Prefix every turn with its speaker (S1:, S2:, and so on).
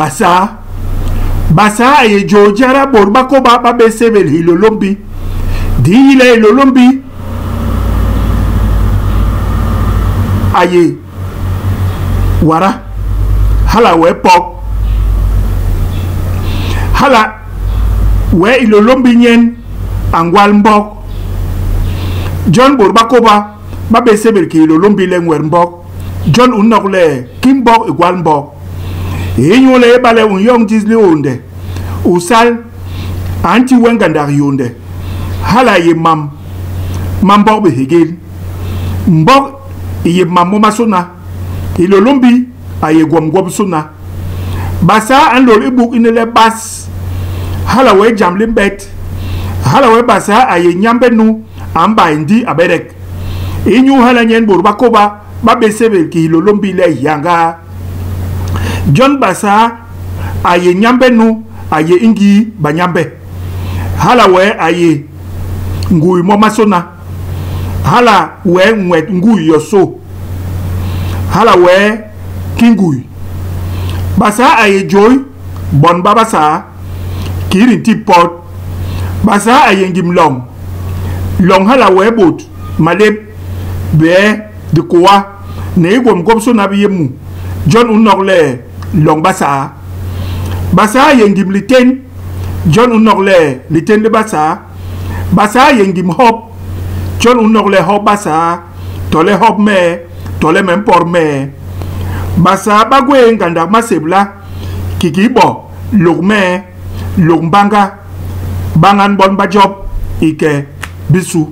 S1: Basaa. Basaa a yé jôl jada bôt ba kôba ba bé sébél Hilôlômbi. Di nyi le Hilôlômbi a yé wada, hala wee pog. Hala wee Hilôlômbi nyen a ngwal mbog. Jon bôt ba kôba ba bé sébél ki Hilôlômbi le Nwet mbog. Jon u nok le kii mbog i gwal mbog. Inyule ibale u nyoñ jis li ônde, u sal, a nti we ngandak yônde. Hala a yé mam ma mbog bihégél. Mbog i yé mam momasôna. Hilôlômbi a yé gwom gwobisôna. Basaa a nlôl i buk ini le bas, hala wee jam li mbet. Hala wee Basaa a yé Nyambe nu a mbai ndi a bedek. Inyu hala nyen bôt ba kôba ba bé sébél ki Hilôlômbi le Hiañgaa. Jon Basaa a yé Nyambe nu a yé i ngii banyambe. Hala wee a yé ngui momasôna. Hala wee nwet ngui yosô. Hala wee ki ngui. Basaa a yé jôi bon ba Basaa, kii di ntip pot. Basaa a yé ngim loñ. Loñ hala wee bôt, malép, bee, dikôa, ni i gwom gwobisôna bi yé mu. Jon u nok le loñ Basaa. Basaa a yé ngim litén. Jon u nok le litén li Basaa. Basaa a yé ngim hop. Jon u nok le hop Basaa tole hop mee tole me mpot mee. Basaa ba gwéé ngandak masébla kikii bo lôk mee, lôk mbanga, bangan bon ba Djob i ke bisu.